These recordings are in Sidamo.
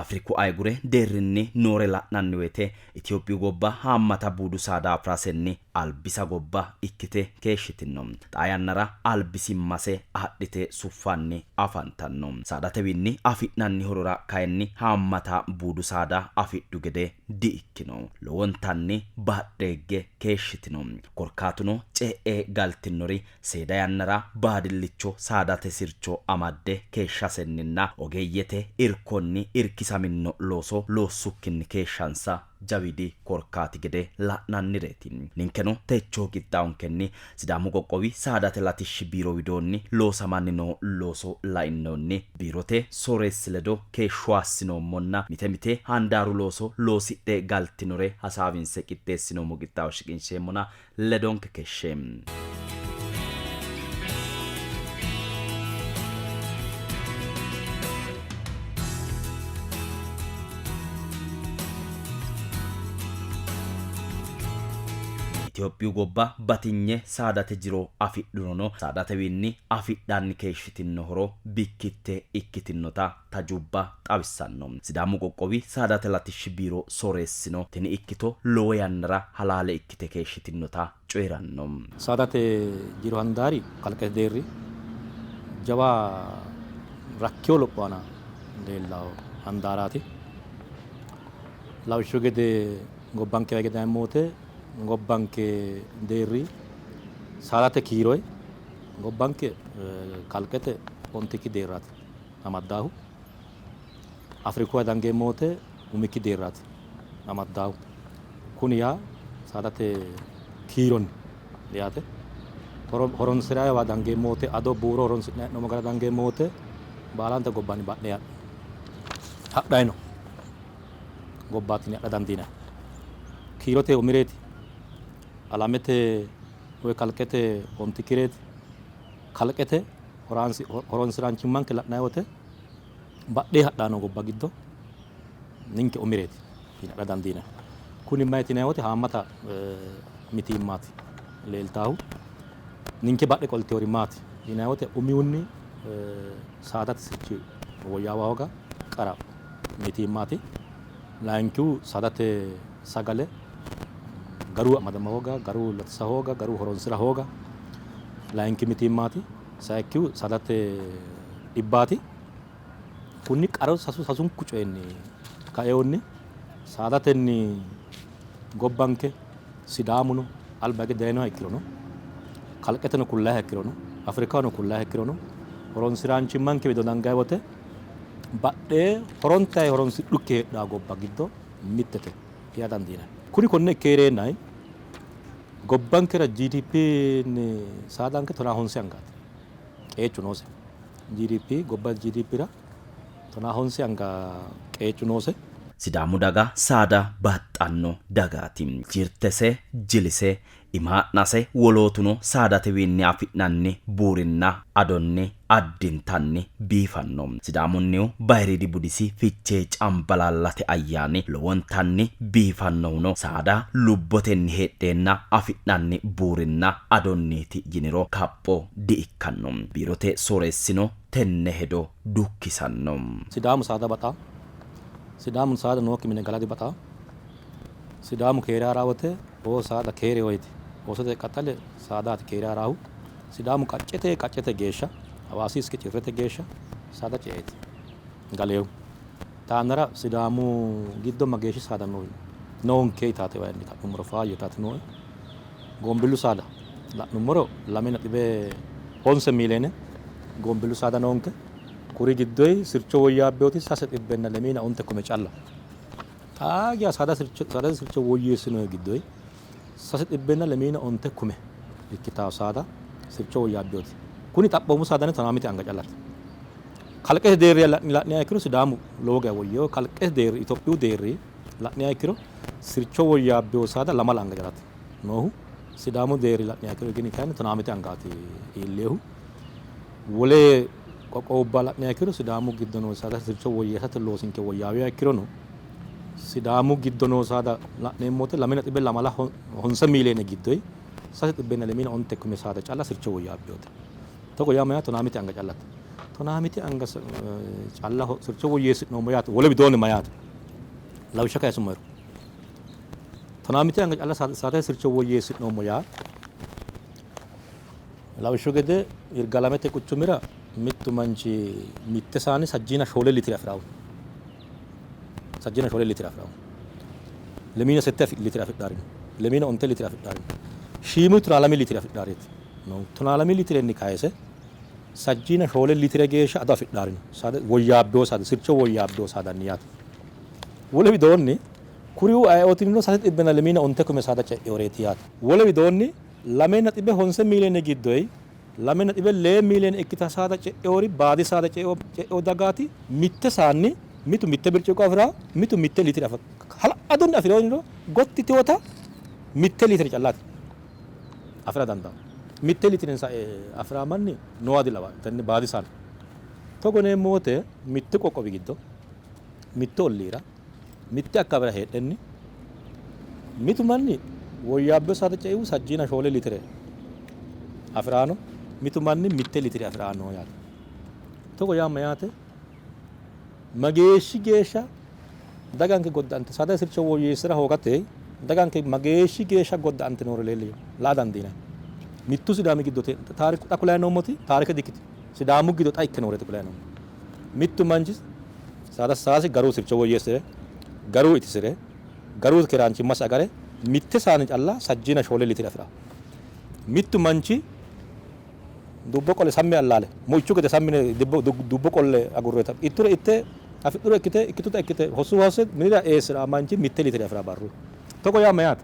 Afriku Ahigure deerrinni noore la'nanni woyte Itophiyu gobba haammata buudu saada afi'rasenni albisa gobba ikkite keeshshitino. Xaa yannara albisimmase adhite suffanni afantanno. Saadatewiinni afi'nanni horora kayinni haammata buudu saada afidhu gede di''ikkino. Lowontanni badheegge keeshshitino. Korkaatuno ce'e galtinnori seeda yannara baadillicho saadate sircho amadde keeshshasenninna ogeeyyete irkonni irkisaminno looso loossukkinni keeshshansa jawiidi korkaati gede la'nannireeti. Ninkeno techoo qixxaawonkenni Sidaamu qoqqowi saadate latishshi biiro widoonni loosamanni noo looso lainohunni biirote sooreessi ledo keeshsho assinoommonna mite mite handaaru looso loosidhe galtinore hasaawinse qixxeessinoommo qixxaawo shiqinsheemmona ledonke keeshshe. Itophiyu gobba batinye saadate jiro afidhurono saadatewiinni afidhanni keeshshitino horo bikkitte ikkitinota tajubba xawissanno. Sidaamu qoqqowi saadate latishshi biiro sooreessino tini ikkito lowo yannara halaale ikkite keeshshitinota coyi'ranno. Saadate jiro handaari kalqete deerri jawa rakkino lopho aana leellanno handaaraati. Lawishshu gede gobbanke gede yineemmo woyte gobbanke deerri saadate kiiro gobbanke kalqete ontikki deerraati amaddaahu. Afrikuwa dangeemmo woyte umikki deerraati amaddaahu. Kuni yaa saadate kiironni yaate. Horonsi'rayiwa dangeemmo woyte ado buuro horonsi'nayi hee'noommo gara dangeemmo woyte baalante gobbanni badhe hadhayi no gobbaati yine adha dandiinanni. Kiirote umireeti. Alamete woy kalqete ontikkireeti. Kalqete horonsiraanchimmanke la'nayi woyte badhee hadhayi noo gobba giddo ninke umireeti yine adha dandiinanni. Kuni mayiti yinanni woyte haammata mitiimmaati leeltaahu. Ninke badhe qoltewori maati yinanni woyte umihunni saadate sirchi woyyaawa hooga qara mitiimmaati. Layinkihu saadate sagale garu amadama hooga, garu latisa hooga, garu horonsira hooga layinki mitiimmaati. Sayikkihu saadate dhibbaati. Kunni qaru sasu sasunku coyinni kaehunni saadatenni gobbanke Sidaamuno alba hige dayinoha ikkirono kalqeteno kullayiha ikkirono Afrikahono kullayiha ikkirono horonsiraanchimmanke wido dangayi wote badhee horontayi horonsidhukki heedhawo gobba giddo mittete yaa dandiinanni. Kuni konne ikke hee'reennayi gobbankera GDP saadanke 50 angaati qeechu noose. GDP gobba GDPra 50 anga qeechu noose. Sidaamu daga saada baxxanno dagaati. Jirtese, jilise, imaa'nase wolootuno saadatewiinni afi'nanni buurinna adonni addintanni biifanno. Sidaamunnihu bayiriidi budisi Fichee Cambalaallate ayyaani lowontanni biifannohuno saada lubbotenni heedheenna afi'nanni buurinna adonniiti yiniro kapho di''ikkanno. Biirote sooreessino tenne hedo dukkisanno. Sidaamu saada baxaa. Sidaamu saada nookki mine gala dibaxaa. Sidaamu keere haraa wote oo saada keereho yite oosote qaxxale saadaati keere haraahu. Sidaamu qaccete qaccete geeshsha Hawaasi iske Cirrete geeshsha saada ceeeti galeehu. Xaannara Sidaamu giddo mageeshshi saada no noonke yitaate wayinni ka'nummoro faayyo yitaate nooe. Goombillu saada la'nummoro 2.9 miiliyeene goombillu saada noonke. Kuri giddoyi sircho woyyaabbinoti 309 kume calla. Xaa geya saada sircho saadate sircho woyyeessinoyi giddoyi 309 kume ikkitanno saada sircho woyyaabbinoti. Kuni xaphoomu saadanni 15 anga callate. Kalqete deerri la'niha ikkiro Sidaamu lowo geya woyyino. Kalqete deerri Itophiyu deerri la'niha ikkiro sircho woyyaabbino saada 2 anga callate noohu. Sidaamu deerri la'niha ikkiro gini kayinni 15 angaati iillehu. Wole qoqqowubba la'niha ikkiro Sidaamu giddo noo saada sircho woyyeessate loosinke woyyaawiha ikkirono Sidaamu giddo noo saada la'neemmo woyte 2.29 miiliyeene giddoyi 309 kume saada calla sircho woyyaabbinote. Togo yaa mayyaate 15 anga callate. Tonaa mite anga calla sircho woyyeessi'noommo yaate wole widoonni mayaate lawishsha kayisummoro tonaa mite anga calla saadate sircho woyyeessi'noommo yaa lawishshu gede Yirgalamete quchumira mittu manchi mitte saani sajjiina shoole litire afi'rawo. Sajjiina shoole litire afi'rawo. Lemiina sette litire afidhaari no. Lemiina onte litire afidhaari no. Shiimu tonaa lame litire afidhaareeti. Tonaa lame litirenni kayise sajjiina shoole litire geeshsha ado afidhaari no. Saada woyyaabbewo saada sircho woyyaabbewo saadanni yaate. Wole widoonni kuriuu ayeootinino sase xibbenna lemiina onte kume saada ce'eoreeti yaate. Wole widoonni lamenna xibbe honse miiliyoone giddoyi lamenna xibbe lee miiliyoone ikkita saada ce'eori baadi saada ce'eo dagaati. Mitte saanni mitu mitte birciqqo afi'ra, mitu mitte litire afi'ra. Hala'ladunni afi'rino gotti yitiwota mitte litire callaati afi'ra dandaanno. Mitte litirenni sae afi'ra manni nooha dilawanno tenne baadi saada. Togo yineemmo wote mittu qoqqowi giddo mittu olliira mitte akkaawera heedhenni mitu manni woyyaabbino saada ceihu sajjiina shoole litire afi'ranno, mitu manni mitte litire afi'ranno yaate. Togo yaa mayyaate? Mageeshshi geeshsha daganke godda'ante saadate sircho woyyeessi'ra hoogate daganke mageeshshi geeshsha godda'ante nooro leellishanno, la'a dandiinanni. Mittu Sidaami giddo taariku xa kulanni noommoti taarike dikkitino. Sidaamu giddo xa ikke nooreeti kulanni noommohu. Mittu manchi saada saasi garu sircho woyyeessi're, garu itisi're, garu keeraanchimmasi agare mitte saane calla sajjiina shoole litire afi'ranno. Mittu manchi dubbo qole sammi allaale moichu gede sammi yine dubbo qolle agurroyita itture itte afidhure ikkite ikkituta ikkite hossu hosse minira eessi'ra manchi mitte litire afi'ra barru. Togo yaa mayyaate?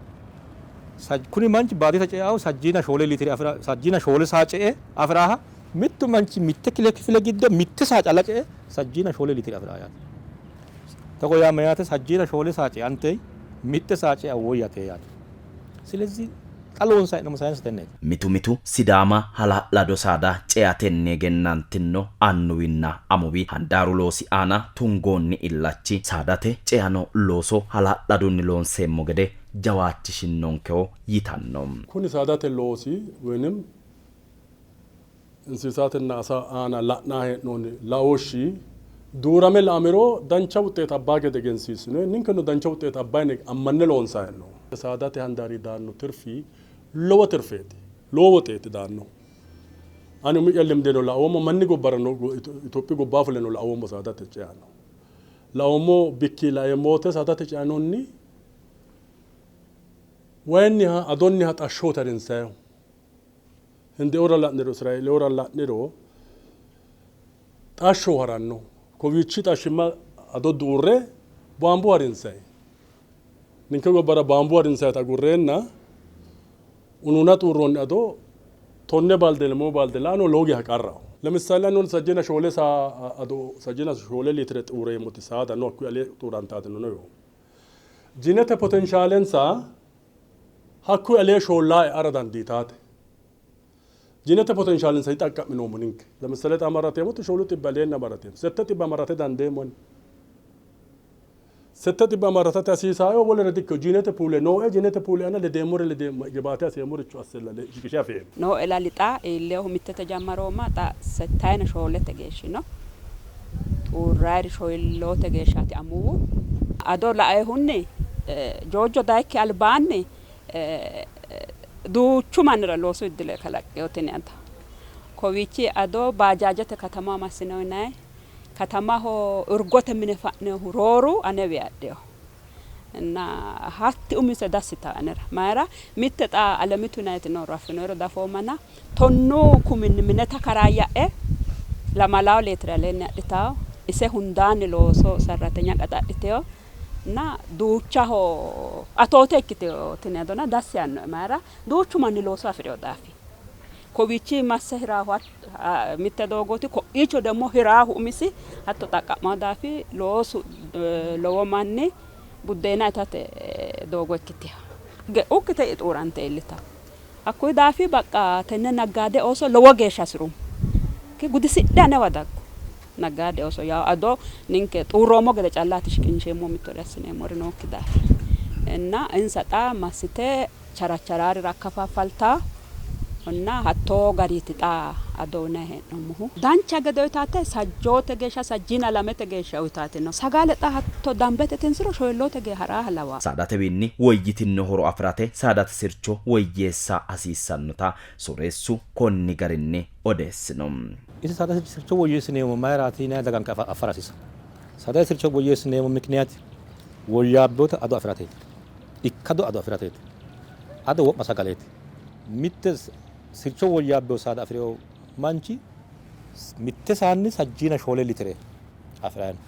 Kuni manchi baadiyete ceahu sajjiina shoole litire afi'ra sajjiina shoole saa ce'e afi'raha mittu manchi mitte kifile giddo mitte saa calla ce'e sajjiina shoole litire afi'ra yaate. Togo yaa mayyaate? Sajjiina shoole saa ceante mitte saa cea woyyate yaate. Silezih xa loonsanni hee'noommo sayinse tenneeti. Mitu mitu Sidaama hala'lado saada ceatenni egennantinno annuwinna amuwi handaaru loosi aana tungoonni illachi saadate ceano looso hala'ladunni loonseemmo gede jawaachishinnonkeho yitanno. Kuni saadate loosi woynim Insisatenna asa aana la'nanni hee'noonni laooshshi duurame la''amiro dancha wuxeet abbaa gede egensiissino. Ninkeno dancha wuxeet abba yine ammanne loonsanni hee'noommo. Saadate handaari daanno tirfi lowo tirfeeti, lowo woxeeti daannohu. Ani umi'ya limdeno laoommo, manni gobbarano Itophiyu gobbaa fuleno laoommo saadate ceano. Laoommo bikki laeemmo wote saadate ceanonni wayinniha adonniha xashshooti harinsayihu. Hindeoora la'niro, Israeeleoora la'niro xashsho haranno. Kowiichi xashshimma ado duurre baambu harinsayi. Ninke gobbara baambu harinsayita agurreenna unuuna xuurroonni ado tonne balde lemuu balde la'ano lowo geeshsha qarraho. Lemisaale ani sajjiina shoole saa ado sajjiina shoole liitire xuureemmoti saada no, hakkuyi alee xuurantaatino no. Jinete potenshaalensa Hakkuyi alee shoollaa e'ara dandiitaate. Jinete potenshaalensa dixaqqa'minoommo ninke. Lemisaale xa amarateemmoti shoolu xibbi aleenni amarateemmo. Sette xibbe amarate dandeemmo ani. Sette xibbe amaratate hasiisaaehu wolere dikkino. Jinete puule nooe, jinete puule aana ledeemmore ledeemmo, gibaate haseemmoricho assella shiqishe afeemmo. Nooe lali xa iilleehu mittete jammaroomma, xa settayina shoolete geeshshi no. Xuurrayiri shoyilloote geeshshaati amuwu. Ado laeehunni Joojjo dayikki albaanni duuchu mannira loosu iddile kalaqqino tini ado. Kowiichi ado baajaajete katamaho massino yinanni. Katamaho irgote mine fa'ninohu rooru anewi adhino. Inna hatti umise dassitawo anera. Mayira mitte xa Alemitu yinanniti nooro affinoyiro dafoommana tonnu kuminni mineta karaayya'e lamalawo leetire aleenni adhitawo. Ise hundaanni looso sarratenya qaxadhiteyo. Na duuchaho atoote ikkitino tini adona dassi yaannoe mayira duuchu manni looso afi'rino daafi. Kowiichi masse hiraahu mitte doogooti, ko'iicho demmo hiraahu umisi hatto xaqqa'mawo daafi loosu lowo manni buddeena itate doogo ikkitino. Ge'ukkite xuurante iillitawo. Hakkuyi daafi baqqa tenne naggaade ooso lowo geeshsha hasi'rummo. Gudisidhe anewa daggu. Naggaade ooso yawo ado ninke xuurroommo gede callaati shiqinsheemmo mittore assineemmori nookki daafi. Inna insa xa massite characharaarira akkafaffaltawo. Inna hattoo gariiti xa Ado uyinanni hee'noommohu. Dancha gede uyitaate sajjoote geeshsha sajjiina lamete geeshsha uyitaate no. Sagale xa hatto dambete tinsiro shoyilloote geeshsha ha'raaha lawaa. Saadatewiinni woyyitinno horo afi'rate saadate sircho woyyeessa hasiissannota sooreessu konni garinni odeessino. Isi saadate sircho woyyeessineemmo mayiraati yinanni daganke affara hasiisa. Saadate sircho woyyeessineemmo mikiniyaati woyyaabbinota ado afi'rateeti. Ikkado ado afi'rateeti. Ado wo'ma sagaleeti. Mitte sircho woyyaabbino saada afi'rino manchi mitte saanni sajjiina 4 litire afi'ranno.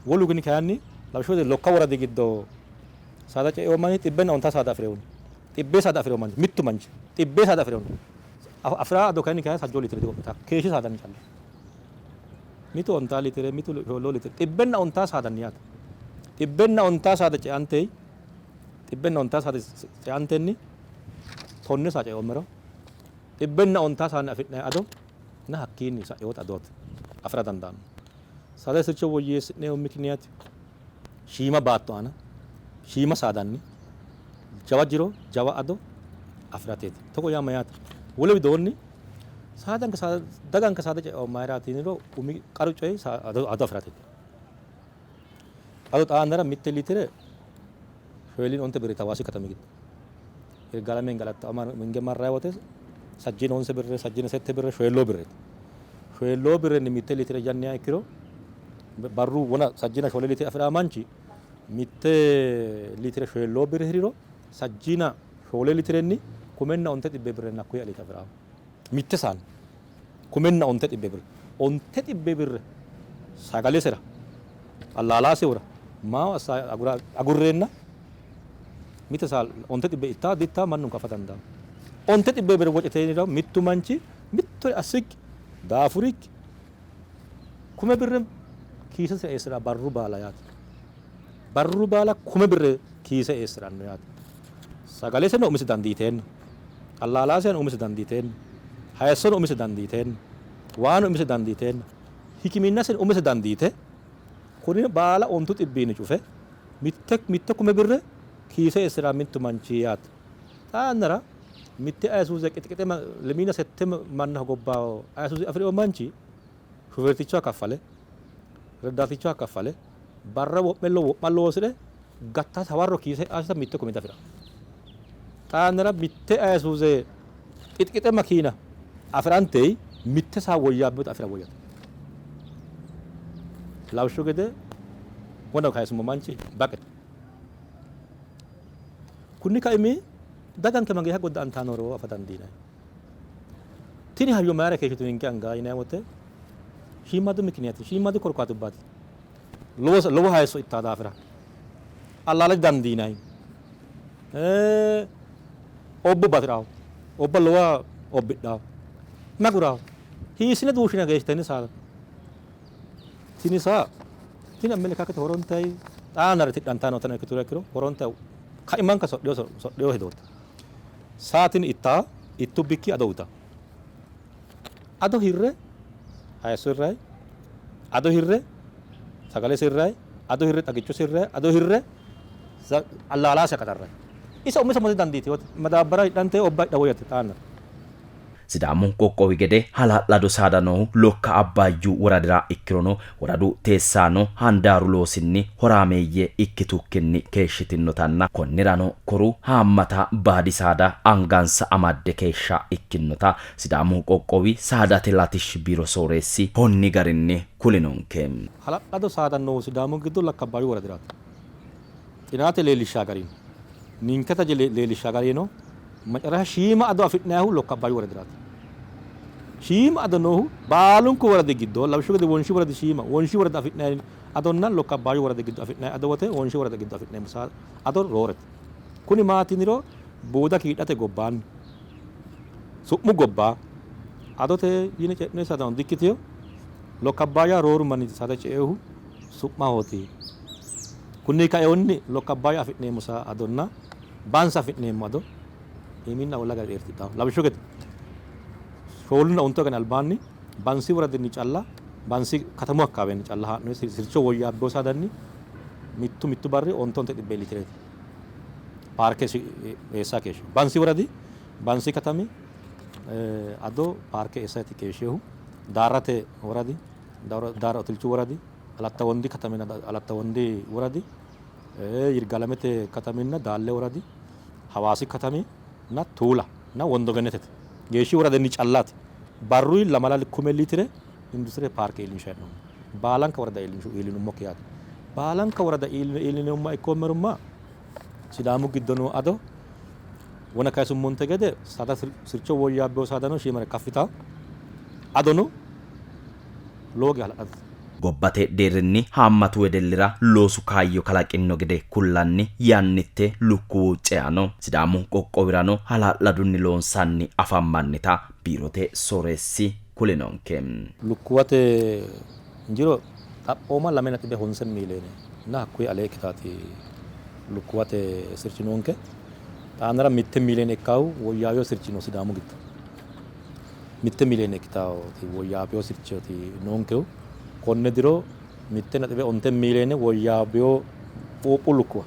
Wolu gini kayinni lawishshu gede Lokka woradi giddo saada ce'ewo manchi 150 saada afi'rino. Xibbee saada afi'rino manchi mittu manchi xibbee saada afi'rino. Afi'ra ado kayinni sajjoo litire diwo'mitanno. Keeshshi saadanni calla. Mitu 50 litire, mitu 4 litire, 150 saadanni yaate. 150 saada ceantei, 150 saada ceantenni 10 saa ceoommero 150 saanni afi'nanni ado na hakkiinni sa'eewota adooti afi'ra dandaanno. Saadate sircho woyyeessi'neemmo mikiniyaati shiima baatto aana shiima saadanni jawa jiro jawa ado afi'rateeti. Togo yaa mayyaate? Wole widoonni saadanke daganke saada ce'o mayiraati yiniro umi qaru coyi ado afi'rateeti. Ado xaa yannara 1 litire 4.9 birri Hawaasi katami giddo. Yirgaalame galatta minge marrayi wote sajjiina 9 birre, sajjiina 7 birre, 4 birreeti. 4 birrenni 1 litire janniha ikkiro barru wona sajjiina 4 litire afi'raa manchi 1 litire 4 birre hiriro sajjiina 4 litirenni 1500 birrenna hakkuyi aliita afi'raa. Mitte saanni 1500 birre. 900 birre sagalesera allaalaasehura maaho assa agurreenna mitte saa 900 ittaa dittaa mannunka afa dandaanno. 900 birre woceteenira mittu manchi mittore assikki daafurikki 1000 birre kiisesira eessira barru baala yaate. Barru baala 1000 birre kiise eessi'ranno yaate. Sagaleseno umise dandiiteenna, allaalaaseno umise dandiiteenna, hayissono umise dandiiteenna, waano umise dandiiteenna, hikiminnaseno umise dandiite kuni baala 900 cufe mitte mitte 1000 birre kiise eessi'ra mittu manchi yaate. Xaa yannara mitte Ayisuuze qixqixe lemiina sette manna hogobbawo Ayisuuze afi'rino manchi shuferticho kaffale, reddaaticho kaffale, barra wo'me wo'ma loosi're gattasi hawarro kiise e'asita mitte 1000 diafi'ranno. Xaa yannara mitte Ayisuuze qixqixe makiina afi'rantey mitte saa woyyaabbinota afi'ra woyyate. Lawishshu gede wona kayisummo manchi baqete. Kunni kaimi daganke mageeshsha godda'antanoro afa dandiinanni. Tini hayyo mayira keeshshitu ninke anga yinanni wote shiimmadu mikiniyaati, shiimmadu korkaatubbaati. Lowo hayisso ittaa daafira allaala didandiinanni. Obbu bati'raho, obba lowa obbidhaho, maguraho. Hiissine duushshina geeshsha tenne saada? Tini saa tini amelekaakete horontayi xaa yannara tidhantanni nootano ikkituro ikkiro horontayi kaimanka sodhiyo hedooti. Saa tini ittaa ittu bikki ado uyitawo. Ado hirre hayisso hirrayi, ado hirre sagale sirrayi, ado hirre xagicho sirrayi, ado hirre allaalaase qaxarrayi. Ise umise mose dandiitinote. Madaabbara hidhante obba hidha woyyate xaa yannara. Sidaamu qoqqowi gede hala'lado saada noohu Lokka Abbaayyu woradira ikkirono woradu teessaano handaaru loosinni horaameeyye ikkitukkinni keeshshitinnotanna konnirano koru haammata baadi saada angansa amadde keeshsha ikkinnota Sidaamu qoqqowi saadate latishshi biiro sooreessi konni garinni kulinonke. Hala'lado saada noohu Sidaamu giddo Lokka Abbaayyu woradiraati. Xinaate leellishshaa garino ninke taje leellishshaa garino macarasha shiima ado afi'nannihu Lokka Abbaayyu woradiraati. Shiima ado noohu baalunku woradi giddo lawishshu gede Wonshi woradi shiima Wonshi woradi afi'nanni adonna Lokka Abbaayyu woradi giddo afi'nanni ado wote Wonshi woradi giddo afi'neemmo ado roorete. Kuni maati yiniro buuda kiidhate gobbaanni su'mu gobba adote yine ce'ne saadano dikkitino. Lokka Abbaayya rooru manni saada ceehu su'mahooti. Kunni kaehunni Lokka Abbaayya afi'neemmo adonna Bansa afi'neemmo ado iiminna uulla gade xeertidhanno. Lawishshu gede 4 na 5 agani albaanni Bansi woradinni calla Bansi katamu akkaawenni calla haa'noonni sircho woyyaabbino saadanni mittu mittu barri 900 litireeti paarke eessa keeshsho. Bansi woradi Bansi katami Ado paarke eessayti keeshshehu Daarrate woradi, Daarra Otilchu woradi, Alatta Wondi katamina Alatta Wondi woradi, Yirgaalamete kataminna Daalle woradi, Hawaasi katami na Tuula na Wondo Gennetete geeshshi woradanni callaati. Barruyi lamala kume liitire industire paarke iillinshanni hee'noommo. Baalanka worada iillinummokki yaate. Baalanka worada iillineemmoha ikkoommero Sidaamu giddo noo ado wona kayisummonte gede saada sircho woyyaabbino saadano shiimare kaffitanno. Adono lowo geya hala'ladote. Gobbate deerrinni haammatu wedellira loosu kaayyo kalaqinno gede kullanni yannitte lukkuwu ceano Sidaamu qoqqowirano hala'ladunni loonsanni afammannita biirote sooreessi kulinonke. Lukkuwate jiro xaphooma 2.9 miiliyoone nna hakkuyi alee ikkitaati lukkuwate sirchi noonke. Xaa yannara 1 miiliyoone ikkaahu woyyaawino sirchi no Sidaamu giddo. 1 miiliyoone ikkitaati woyyaawino sirchooti noonkehu. Konne diro 1.9 miiliyoone woyyaawino quuphu lukkuwa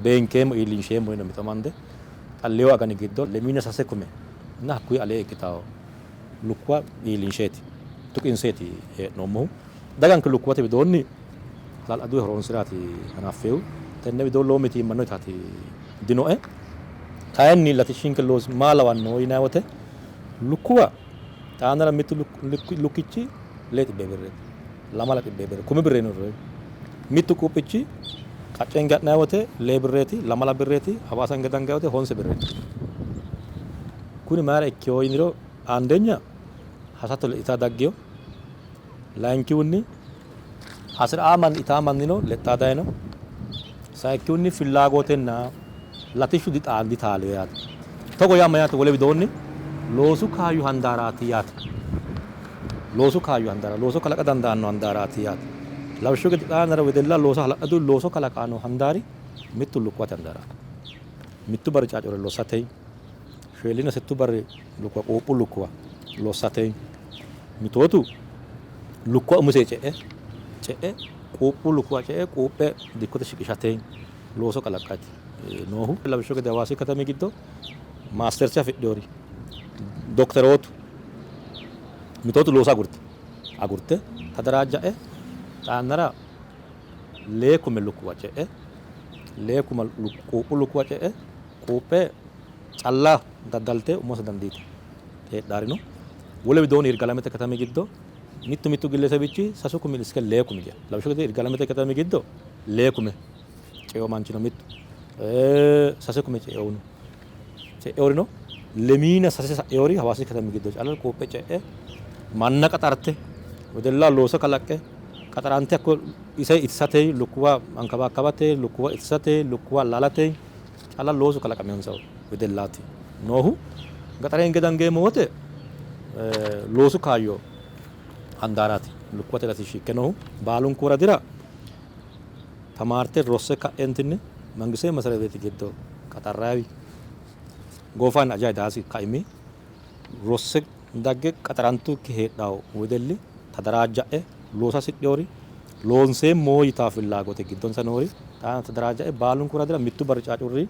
beenkeemmo iillinsheemmo yino mixo amande xa leewu agani giddo lemiina sase kume nna hakkuyi alee ikkitawo lukkuwa iillinsheeti tuqinseeti hee'noommohu. Daganke lukkuwate widoonni hala'ladu horonsi'raati hanaffehu. Tenne widoonni lowo mitiimma no yitaati dinoe. Kayinni latishshinke loosi maa lawanno yinanni wote lukkuwa xaa yannara mittu lukkichi 600 birreeti, 2,000 birre, kume birreno hirranni. Mittu quuphichi qaccenke ha'nanni wote 6 birreeti, 2 birreeti, Hawaasa hinge danganni wote 9 birreeti. Kuni mayira ikkino yiniro andeenya hasatto lexxitanni daggino. Layinkihunni hasi'raa manni itaa mannino lexxaa dayino. Sayikkihunni fillaagotenna latishshu ditaalino yaate. Togo yaa mayyaate wole widoonni loosu kaayyo handaaraati yaate. Loosu kaayyo handaara looso kalaqa dandaanno handaaraati yaate. Lawishshu gede xaa yannara wedella looso hala'ladu looso kalaqanno handaari mittu lukkuwate handaaraati. Mittu barri caacure lossate, shoolina settu barri lukkuwa quuphu lukkuwa lossate, mitootu lukkuwa umise ce'e ce'e quuphu lukkuwa ce'e quuphe dikkote shiqishate looso kalaqqaati noohu. Lawishshu gede Hawaasi katami giddo maasterse afidhinori dokiterootu mitootu looso agurte agurte tadaraajja'e xaa yannara 6 kume lukkuwa ce'e 6 kume quuphu lukkuwa ce'e quuphe calla daddalte umose dandiite heedhaari no. Wole widoonni Yirgaalamete katami giddo mittu mittu gillesewichi 3 kumi iske 6 kumi geya. Lawishshu gede Yirgaalamete katami giddo 6 kume ceo manchi no mittu 3 kume ceohu no. Ce'eori no. Lemiina sase sa'eori Hawaasi katami giddo calla quuphe ce'e manna qaxarte wedella looso kalaqqe qaxarante hakko ise itisate lukkuwa ankabaakkabate lukkuwa itisate lukkuwa alaalate calla loosu kalaqaminonsa wedellaati noohu. Gaxare hinge dangeemmo wote loosu kaayyo handaaraati lukkuwate latishshi ikke noohu. Baalunku woradira tamaarte rosse ka'entinni mangistete masira beeti giddo qaxarraawi goofanni ajayi daasi kaimi rosse dagge qaxarantukki heedhawo wedelli tadaraajja'e loosa hasidhinori loonseemmo yitaa fillaagote giddonsa noori xaana tadaraajja'e baalunku woradira mittu barri caacurri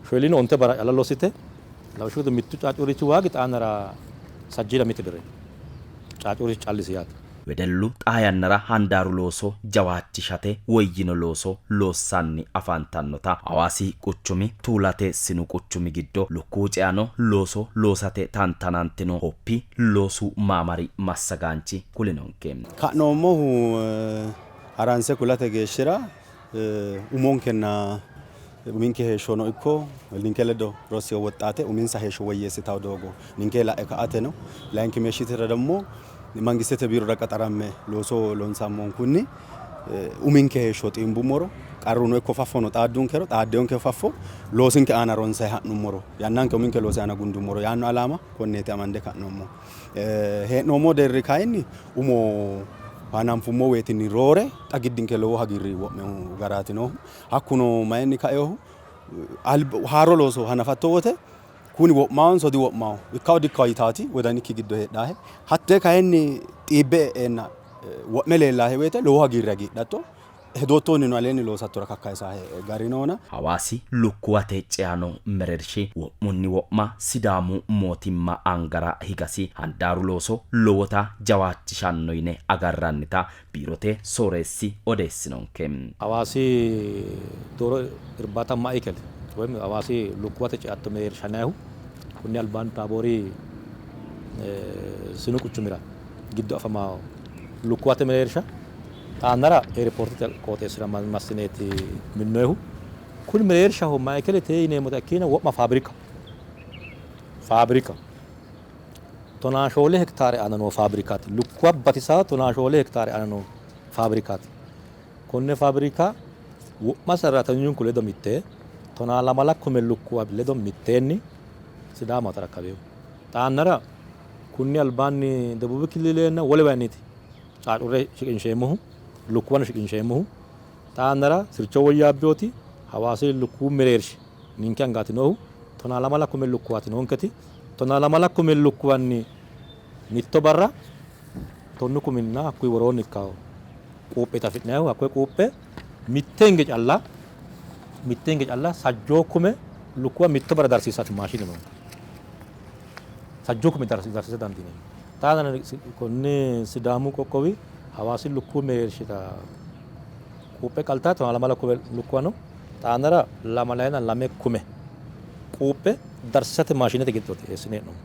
shoolino onte barra calla lossite lawishshu gede mittu caacurrichi waagi xaanara sajjiila mite birre caacurrichi callisi yaate. Wedellu xaa yannara handaaru looso jawaachishate woyyino looso loossanni afantannota Hawaasi quchumi Tuulate sinu quchumi giddo lukkuwu ceano looso loosate tantanantino Hoppi loosu maamari massagaanchi kulinonke. Ka'noommohu haranse kulate geeshshira umonkenna uminke heeshshono ikko ninke ledo rossino woxxaate uminsa heeshsho woyyeessitawo doogo ninke la'e ka'ateno layinki meeshshitira ደግሞ mangistete biirora qaxaramme looso loonsammonkunni uminke heeshsho xiimbummoro qarruno ikko faffono xaaddunkero xaaddeyonke faffo loosinke aana ronsayi ha'nummoro yannanke uminke loosi aana gundummoro yaanno alaama konneeti amande ka'noommo. Hee'noommo deerri kayinni umo hananfummo woyitinni roore xa giddinke lowo hagiirri wo'mehu garaati noohu. Hakkuno mayinni kaehu haaro looso hanafatto wote kuni wo'maawonso diwo'maawo ikkawo dikkawo yitaati wodanikki giddo heedhaahe. Hattee kayinni xiibbe e'eenna wo'me leellaahe woyte lowo hagiirre hagiidhatto. Hedoottoonnino aleenni loosattora kakkayisaahe gari noona. Hawaasi lukkuwate ceano mereershi wo'munni wo'ma Sidaamu mootimma angara higasi handaaru looso lowota jawaachishanno yine agarrannita biirote sooreessi odeessinonke. Hawaasi dooro irbaata maikel woyim Hawaasi lukkuwate ceatto mereersha yinannihu kunni albaanni Taaboori sinu quchumira giddo afama lukkuwate mereersha xaannara eerpoortete qooxeessira massineeti minnoyihu. Kuni mereershaho maikelete yineemmota ikkiina wo'ma faabirika faabirika 14 hektaare aana noo faabirikaati. Lukkuwa batisaa 14 hektaare aana noo faabirikaati. Konne faabirika wo'ma sarraatanyunku ledo mittee 12 kume lukkuwa ledo mitteenni Sidaama tarakkabeehu. Xaannara kunni albaanni Debuubi kililenna wolewayinniti caacurre shiqinsheemmohu lukkuwano shiqinsheemmohu xaannara sircho woyyaabbiyooti Hawaasi lukkuwu mereershi ninke angaati noohu 12 kume lukkuwaati noonketi 12 kume lukkuwanni mitto barra 10 kuminna hakkuyi woroonni ikkawo quupheeti afi'nannihu. Hakkoye quuphe mittenge calla sajjoo kume lukkuwa mitto barra darsiisate maashine noonke. Sajjoo kume darsiisa dandiineemmo. Xaana konni Sidaamu qoqqowi Hawaasi lukkuwu mereershita quuphe qaltaa 12 kume lukkuwa no. Xaanara 22 kume quuphe darsiisate maashinete giddooti eessine hee'noommo.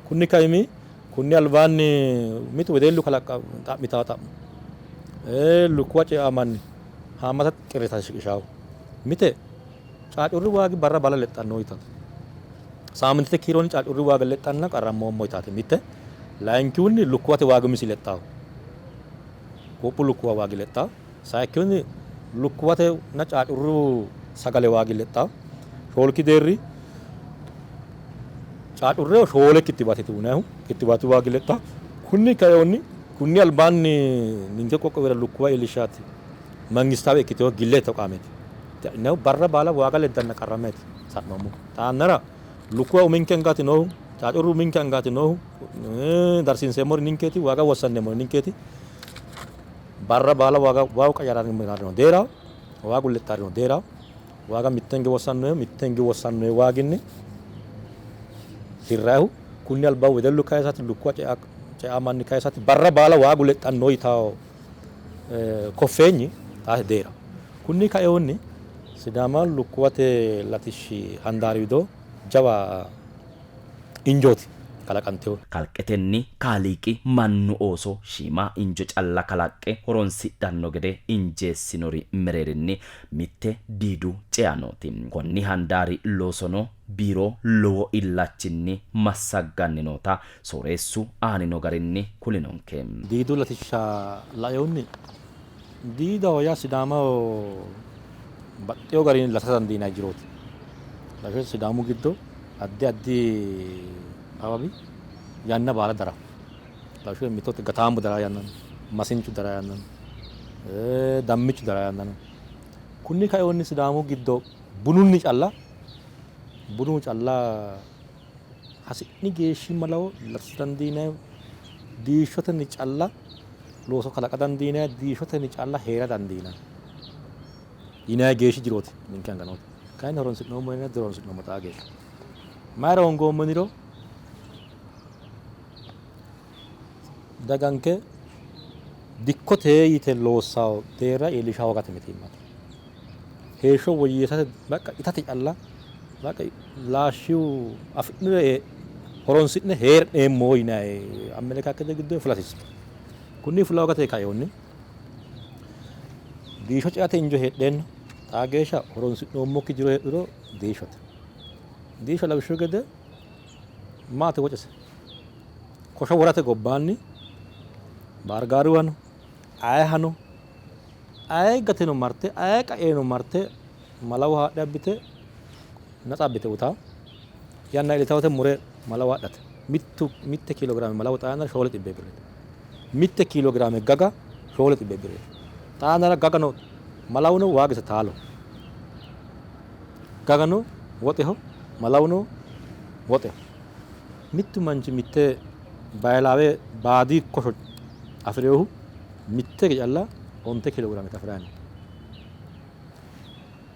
Kunni kaimi kunni albaanni mitu wedellu kalaqqa xa'mitaa xa'mo lukkuwa ceamanni haammata qirrita shiqishaahu mite caacurri waagi barra bala lexxanno yitaate. Saamintete kiironni caacurri waagi lexxanna qarrammoommo yitaate mitte. Layinkihunni lukkuwate waagi umisi lexxaahu. Quuphu lukkuwa waagi lexxaahu. Sayikkihunni lukkuwatenna caacurru sagale waagi lexxaahu. Shoolki deerri caacurreho 4 kittibaateti uyinannihu kittibaatu waagi lexxaahu. Kunni kayinni kunni albaanni ninke qoqqowira lukkuwa iillishshaati mangistaawe ikkitewo gille toqaameeti. Barra baala waaga leddanna qarrameeti sa'noommo. Xaannara lukkuwa uminke angaati noohu, caacurru uminke angaati noohu, darsiinseemmori ninkeeti, waaga wossanneemmori ninkeeti. Barra baala waaga waagu qayyaranno deeraho, waagu lexxarino deeraho. Waaga mittenge wossannoehu, mittenge wossannoe waaginni hirrayihu. Kunni alba wedellu kayisati, lukkuwa ceamanni kayisati barra baala waagu lexxanno yitawo koffeenyi xaate deera. Kunni kaehunni Sidaama lukkuwate latishshi handaari wido jawa injooti kalaqantewo. Kalqetenni Kaaliiqi mannu ooso shiima injo calla kalaqqe horonsidhanno gede injeessinori mereerinni mitte diidu ceanooti. Konni handaari loosono biiro lowo illachinni massagganni noota sooreessu aanino garinni kulinonke. Diidu latishsha laehunni diidaho yaa Sidaamaho baxxewo garinni lata dandiinanni jirooti. Lawishshaho Sidaamu giddo addi addi awawi yanna baala dara. Lawishshaho mitote gataambu dara yanna no, masinchu dara yanna no, dammichu dara yanna no. Kunni kaehunni Sidaamu giddo bununni calla bunu calla hasi'ni geeshshi malawo latisa dandiinanni, diishshotenni calla looso kalaqa dandiinanni, diishshotenni calla hee'ra dandiinanni yinanni geeshshi jirooti ninke anga nooti. Kayinni horonsi'noommo yinanni dihoronsi'noommo xaa geeshsha. Mayira hoongoommo yiniro daganke dikkote yite loossawo deerra iillisha hoogate mitiimmate. Heeshsho woyyeessate bakka itate calla bakka laashshiu afi'nire horonsi'ne hee'neemmo yinanni amelekakkete giddo fulatisse. Kunni fula hoogate kaehunni diishsho ceate injo heedheenna xaa geeshsha horonsi'noommokki jiro heedhuro diishshote. Diishsho lawishshu gede maati wocese kosho worate gobbaanni baarigaaruwano ayeehano aye gateno marte aye qaeno marte malawo haadhe abbite natsa abbite utaa yanna iillitawote mure malawo adhate. Mitte kiilogiraame malawo xaa yannara 400 birreeti. Mitte kiilogiraame gaga 400 birreeti. Xaa yannara gagano malawuno waagise taalo. Gagano woxeho, malawuno woxeho. Mittu manchi mitte bayilawe baadi kosho afi'rinohu mitte calla 9 kiilogiraamete afi'ranni no.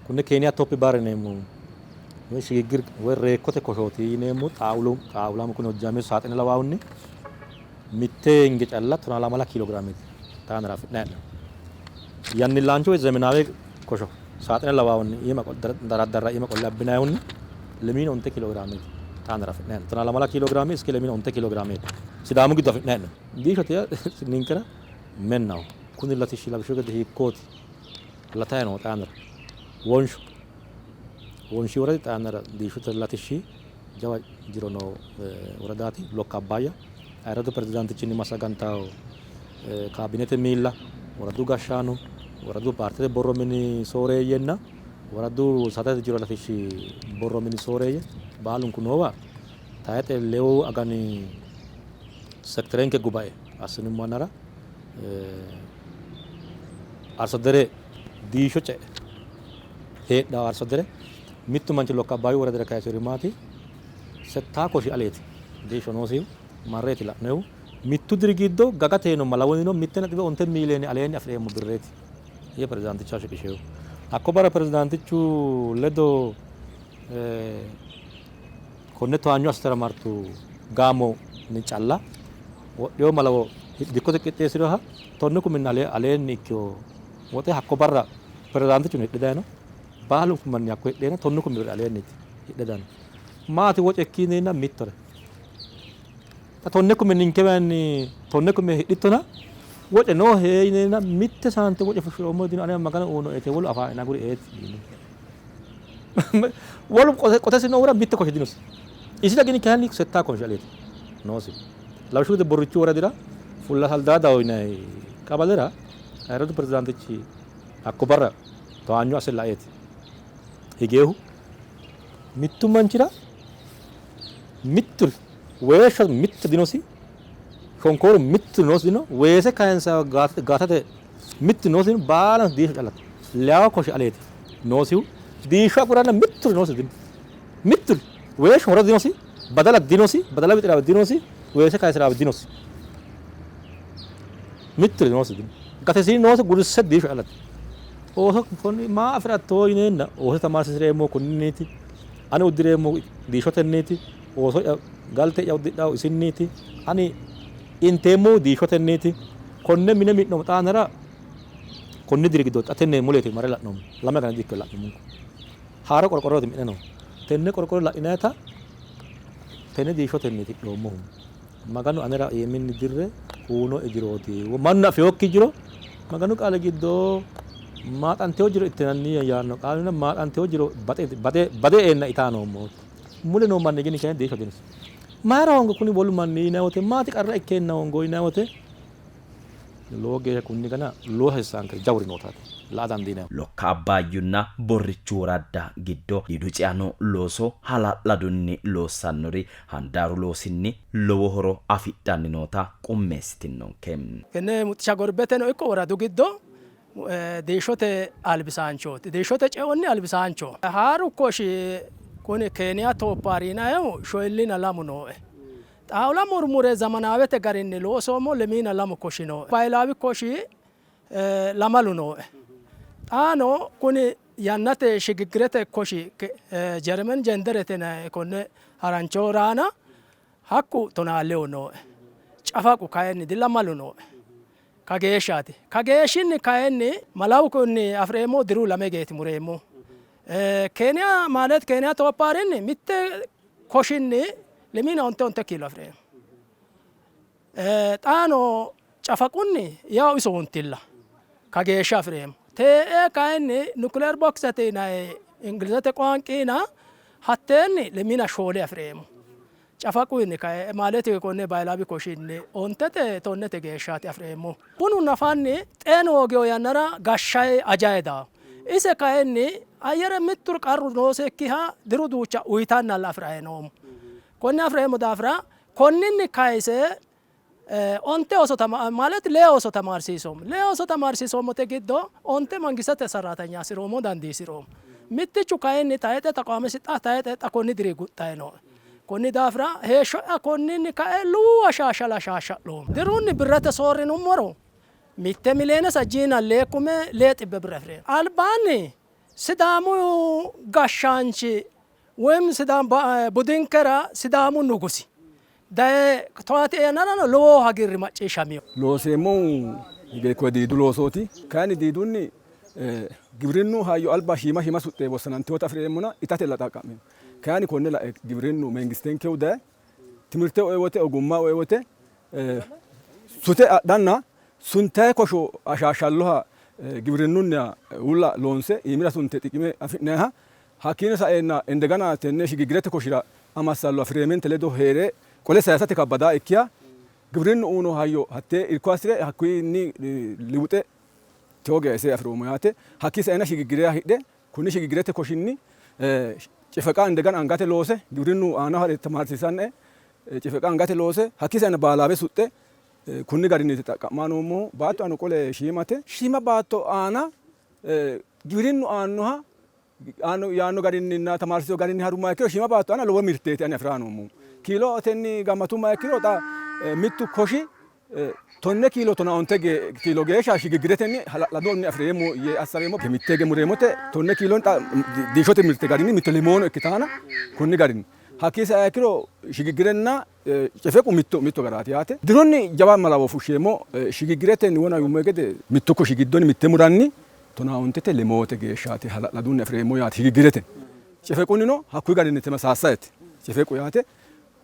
Kunne Keeniya Topi Bar yineemmo woy shigiggir woy reekkote koshooti yineemmo xaawulu xaawulamu kuni hojjaameessu saaxine lawaahunni mitte hinge calla 12 kiilo giraameeti xaa yannara afi'nanni hee'noonni. Yannillaancho woy zemenaawe kosho saaxine lawaahunni iima daraddarra iima qolle abbinayihunni lemiina onte kiilo giraameeti xaa yannara afi'nanni hee'noonni. 12 kiilo giraame iske lemiina onte kiilo giraameeti Sidaamu giddo afi'nanni hee'noonni. Diishote yaa ninkera mennaho. Kuni latishshi lawishshu gede hiikkooti? Latayi noo xaa yannara wonsho wonshi woradi xaa yannara diishshote latishshi jawa jiro noo woradaati. Lokka Abbaayya ayirradu pirezidaantichinni massagantawo kaabinete miilla, woradu gashshaano, woradu paartete borro mini sooreeyyenna woradu saadate jiro latishshi borro mini sooreeyye baalunku noowa tayixe lewu agani sekterenke gubae assinummo yannara Arso dere diishsho ce'e heedhanno arso dere mittu manchi Lokka Abbaayyu woradira kayisinori maati? Settaa koshi aleeti diishsho noosihu marreeti la'noyihu. Mittu diri giddo gagateno malawunnino 1.9 miiliyoone aleenni afi'reemmo birreeti yee pirezidaantichaho shiqishinohu. Hakko barra pirezidaantichu ledo konne towaanyo assitara martu gaamonni calla wodhino malawo dikkote qixxeessinoha tonnu kuminni aleenni ikkino woxe hakko barra pirezidaantichuno hidhe dayino. Baalunku manni hakko hidheenna tonnu kumi birri aleenniiti hidhe dayino. Maati wocekki yineenna mittore. Xa tonne kume ninkewaanni tonne kume hidhittona woce noohe yineenna mitte saante woce fushshiroommo dino ane Maganu uyinoete wolu afaaena aguri eeti yiino. Wolu qotesi noohura mitte koshe dinosi. Isira gini kayinni settaa koshe aleeti noosi. Lawishshu gede Borrichu woradira Fulla Saldaadaho yinanni qabalera ayirradu pirezidaantichi hakko barra towaanyo asse laeeti higeehu mittu manchira mittu weeshsho mittu dinosi, shonkooru mittu noosi dino, weese kayinsa gaatate mittu noosi dino, baalanti diishsho callate. Leyawo koshe aleeti noosihu diishsho aguranna mitturi noosi dino. Mitturi weeshsho horo dinosi, badala dinosi, badala wixiraawe dinosi, weese kayisiraawe dinosi. Mitturi noosi dino. Gatesiinni noosi gudisse diishsho callate. Ooso konni maa afi'ratto yineenna ooso tamaarsiisi'reemmohu konninniiti, ani uddi'reemmohu diishshotenniiti, ooso'ya galte'ya uddidhannohu isinniiti, ani inteemmohu diishshotenniiti. Konne mine mi'noommo xaa yannara konni diri giddo xa tenne muleeti marre la'noommo. Lame agana di''ikkino la'nummonku. Haaro qorqorrooti mi'ne noohu. Tenne qorqorro la'inayita tenne diishshotenniiti hidhoommohu. Maganu anera iiminni dirre uyinoe jirooti. Mannu afinokki jiro Maganu qaali giddo maaxantino jiro ittinanni yaanno qaalina maaxantino jiro bade eenna itaa noommo. Mule noo manni gini kayinni diishsho dinosi. Mayira hoongo kuni wolu manni yinanni wote maati qarra ikkeenna hoongo yinanni wote lowo geeshsha kunni gana lowo hasiisaankeri jawuri nootaati la''a dandiinannihu. Lokka Abbayyunna Borrichu woradda giddo diidu ceano looso hala'ladunni loossannori handaaru loosinni lowo horo afidhanni noota qummeessitinnonke. Tenne Muxxicha Gorbeteno ikko woradu giddo diishshote albisaanchooti. Diishshote ceonni albisaancho. Haaru koshi kuni Keeniya Tooppaari yinannihu shoyillina lamu nooe. Xaawula murmure zamanaawete garinni loosoommo lemiina lamu koshi nooe. Baahilaawi koshi lamalu nooe. Xaano kuni yannate shigiggirete koshi Jermen Jenderete yinanni konne harancho raana hakku tonaa lewu nooe. Cafaqu kayinni dilamalu nooe. Kageeshshaati. Kageeshshinni kayinni malawu kunni afi'reemmo diru lame geeti mureemmo. Keeniya ማለት Keeniya Tooppaarinni mitte koshinni lemiina onte onte kiilo afi'reemmo. Xaano cafaqunni yawu iso wontilla kageeshsha afi'reemmo. Tee'e kayinni nuclear boxete yinanni Ingilizete qoanqiina hatteenni lemiina shoole afi'reemmo. Cafaqunni kayi ማለት konne bayilawi koshinni ontete tonnete geeshshaati afi'reemmo. Bunu nafanni xeenu hoogiyo yannara gashshaye ajaye daawo. Ise kayinni ayyere mittur qarru noosekkiha diru duucha uyitannalla afi'raye noommo. Konne afi'reemmo daafira konninni kayise onte ooso ማለት lee ooso tamaarsiisoommo. Lee ooso tamaarsiisoommote giddo onte mangistete sarraatanya assiroommo dandiisiroommo. Mittichu kayinni tayixe taqaamesi xa tayixe xa konni diri guxxayi nooe. Konni daafira heeshsho'ya konninni kae luwa shaashshala shaashsha'loommo. Dirunni birrate soorrinummoro mitte miliyoone sajjiina lee kume lee xibbe birra afi'reemmo. Albaanni Sidaamu gashshaanchi ወይም budinkera Sidaamu nugusi daye towaati yannarano lowo hagiirri macciishshamino. Looseemmohu hige diidu loosooti. Kayinni diidunni giwirinnu hayyo alba shiima shiima suxxe wossanantinota afi'reemmona itatella xaqqa'meemmo. Kayinni konne lae giwirinnu mengistenkehu daye timirte oe wote ogumma oe wote sute adhanna suntayi kosho ashaashalloha giwirinnunniha uulla loonse iimira sunte xiqime afi'nayiha hakkiino saenna indegana tenne shigigirete koshira amassallo fireemente ledo hee're qole sayisate kabbadaa ikkiha giwirinnu uyino hayyo hattee irko assire hakkuyinni liwuxe tewo geya ise afi'roommo yaate. Hakkii saena shigigireha hidhe kunni shigigirete koshinni cifeqa indegana angate loose giwirinnu aanaho ha're tamaarsiisannae cifeqa angate loose hakkii saena baalaawe suxxe kunni garinniiti xaqqa'maa noommohu. Baatto ano qole shiimate. Shiima baatto aana giwirinnu aannoha yaanno garinninna tamaarsiisino garinni harummaha ikkiro shiima baatto aana lowo mirteeti ani afi'raa noommohu. Kiilotenni gammatummaha ikkiro xa mittu koshi 10 kiilo 15 kiilo geeshsha shigigiretenni hala'ladunni afi'reemmo yee assaweemmo. Mitte hige mureemmote 10 kiilon xa diishote mirte garinni mitto limoono ikkitaana kunni garinni. Hakkii saiha ikkiro shigigirenna cefequ mitto mitto garaati yaate. Dirunni jawa malawo fushsheemmo. Shigigiretenni wona yuummo gede mittu koshi giddonni mitte muranni 15te lemoote geeshshaati hala'ladunni afi'reemmo yaate shigigirete. Cefequnnino hakkuyi garinni temasaasayete cefequ yaate.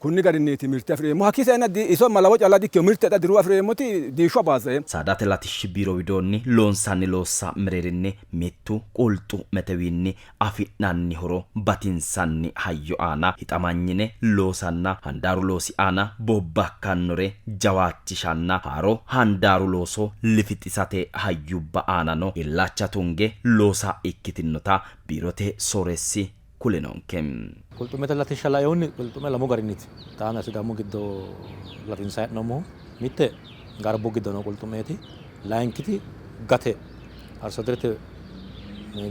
Kunni garinniiti mirte afi'reemmo. Hakkii saenna iso malawo calla dikkino mirte xa diru afi'reemmoti diishsho abaazzaeemmo. Saadate latishshi biiro widoonni loonsanni loossa mereerinni mittu qulxu'metewiinni afi'nanni horo batinsanni hayyo aana hixamanyine loosanna handaaru loosi aana bobbakkannore jawaachishanna haaro handaaru looso lifixisate hayyubba aanano illacha tunge loosa ikkitinota biirote sooreessi kulinonke. Qulxu'mete latishsha lainohunni qulxu'me lamu garinniiti xaana Sidaamu giddo latinsanni hee'noommohu. Mitte garbu giddo noo qulxu'meeti, layinkiti gate arsoaderete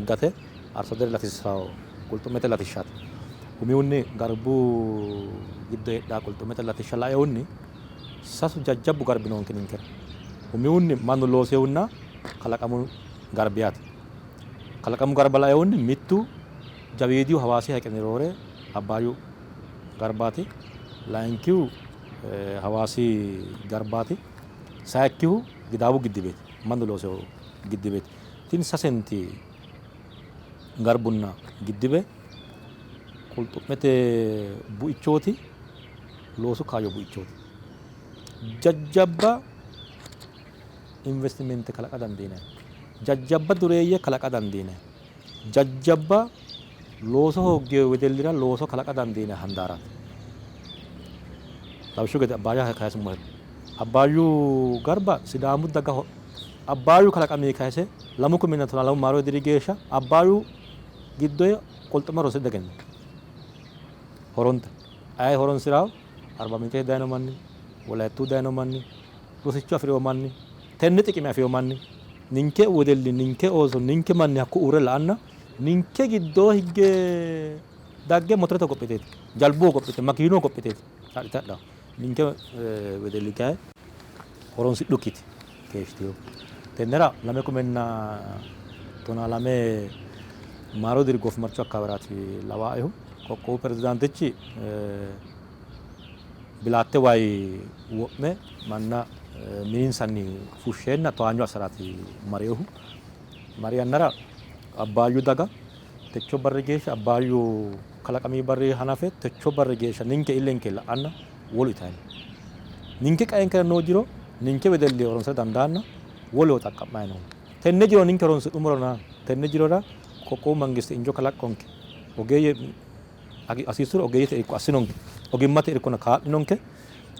gate arsoadere latissawo qulxu'mete latishshaati. Umihunni garbu giddo heedhawo qulxu'mete latishsha lainohunni sasu jajjabbu garbi noonke ninkera. Umihunni mannu loosehunna kalaqamu garbi yaate. Kalaqamu garba lainohunni mittu jawiidihu Hawaasi hayiqenni roore Abbaayyu garbaati. Layinkihu Hawaasi garbaati. Sayikkihu Gidaawu giddibeeti, mannu loosewo giddibeeti. Tini sasenti garbunna giddibe qulxu'mete buichooti, loosu kaayyo buichooti. Jajjabba investimente kalaqa dandiinanni, jajjabba dureeyye kalaqa dandiinanni, jajjabba looso hooggino wedellira looso kalaqa dandiinanni handaaraati. Lawishshu gede Abbaayya kayisummohero Abbaayyu garba Sidaamu daga Abbaayyu kalaqami kayise 2012 maaro diri geeshsha Abbaayyu giddo qulxu'me horonsi'ne diegennino. Horonta aye horonsi'rawo Arba Mincete dayino manni, Wolayittu dayino manni, rosicho afi'rino manni, tenne xiqime afi'rino manni, ninke wedelli, ninke ooso, ninke manni hakko uurre la''anna ninke giddoo higge dagge motorete hogophiteeti, jalbu hogophite, makiinu hogophiteeti adhite hadhanno. Ninke wedelli kayi horonsidhukkiiti keeshshitinohu. Tennera 2012 maaro diri goofimarchu akkaaweraati lawaaehu qoqqowu pirezidaantichi Bilaatte wayi wo'me manna mininsanni fushsheenna towaanyo assaraati marinohu. Mari yannara Abbaayyu daga techo barri geeshsha Abbaayyu kalaqami barri hanafe techo barri geeshsha ninke illenke la'anna wolu itanni no. Ninke qaenkera noo jiro ninke wedelli horonsira dandaanna woleho xaqqa'manni no. Tenne jiro ninke horonsi'nummorona tenne jirora qoqqowu mangiste injo kalaqqonke ogeeyye hasiissuro ogeeyyete irko assinonke, ogimmate irkono kaa'linonke.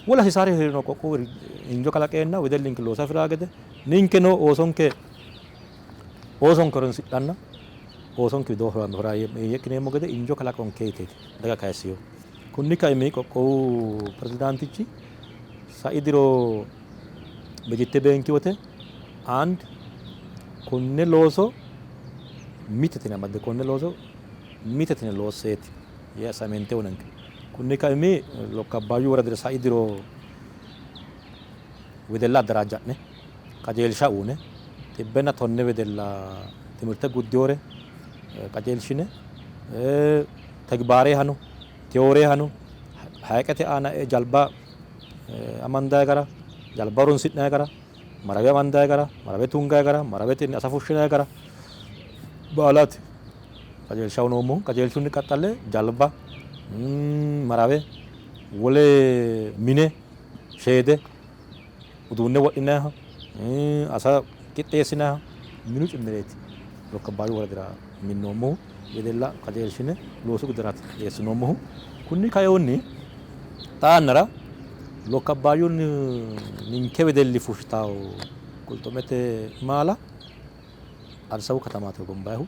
Wole hasiisaari hee'riro qoqqowu injo kalaqeenna wedellinke looso afi'raa gede ninkeno oosonke oosonke horonsidhanna oosonke widoo horaameeyye ikkineemmo gede injo kalaqonke yiteeti daga kayissinohu. Kunni kaimi qoqqowu pirezidaantichi sai diro bejette beenki wote and konne looso mittetine amadde konne looso mittetine loosseeti yee assignmente uyinonke. Kunni kaimi Lokka Abbaayyu woradira sai diro wedella addaraajja'ne qajeelsha uyine 110 wedella timirte guddinore Qajeelshine tegibaarehano tiyoorehano hayiqete aana jalba amandayi gara, jalba horonsi'nayi gara, marawe amandayi gara, marawe tungayi gara, marawetenni asa fushshinayi gara baalaati qajeelsha uyinoommohu. Qajeelshunni qaxxale jalba, marawe, wole mine, sheede, uduunne wodhinayiha, asa qixxeessinayiha minu cimmireeti Lokka Abbaayyu woradira minnoommohu. Wedella qajeelshine loosu giddora eessinoommohu. Kunni kainohunni xaa yannara Lokka Abbayyunni ninke wedelli fushshitawo qulxu'mete maala Addis Ababu katamaati hogombayihu.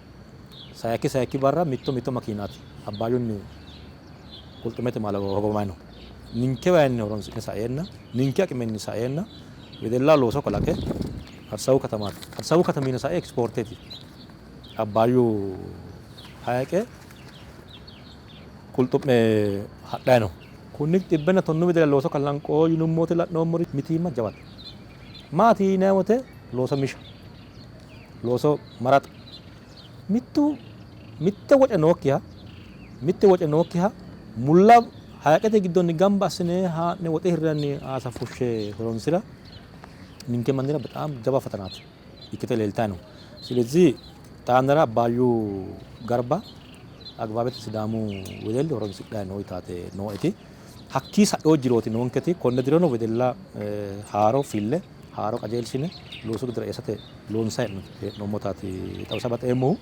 Sayikki sayikki barra mitto mitto makiinaati Abbayyunni qulxu'mete maala hogowamanni no. Ninkewayiinni horonsi'ne saeenna, ninke aqimenni saeenna wedellaho looso kalaqe Addis Ababu katamaati. Addis Ababu katamiino sae ekispoorteeti. Abbaayyu hayiqe qulxu'me hadhayi no. Kunni xibbenna tonnu widira looso kalanqo yinummote la'noommori mitiimma jawate. Maati yinanni wote looso misha, looso maraxa, mittu mitte woce nookkiha mitte woce nookkiha mulla hayiqete giddonni gamba assine haa'ne woxe hirranni aasa fushshe horonsira ninke mannira bexaam jawa fatanaati ikkite leeltanni no. Silezi xaa yannara Abbaayyu garba agibaabete Sidaamu wedelli horonsidhanni noo yitaate nooeti. Hakkii sa'ino jirooti noonketi. Konne dirono wedella haaro fille haaro qajeelshine loosu giddora eessate loonsanni hee'noommotaati xawisa baxeemmohu.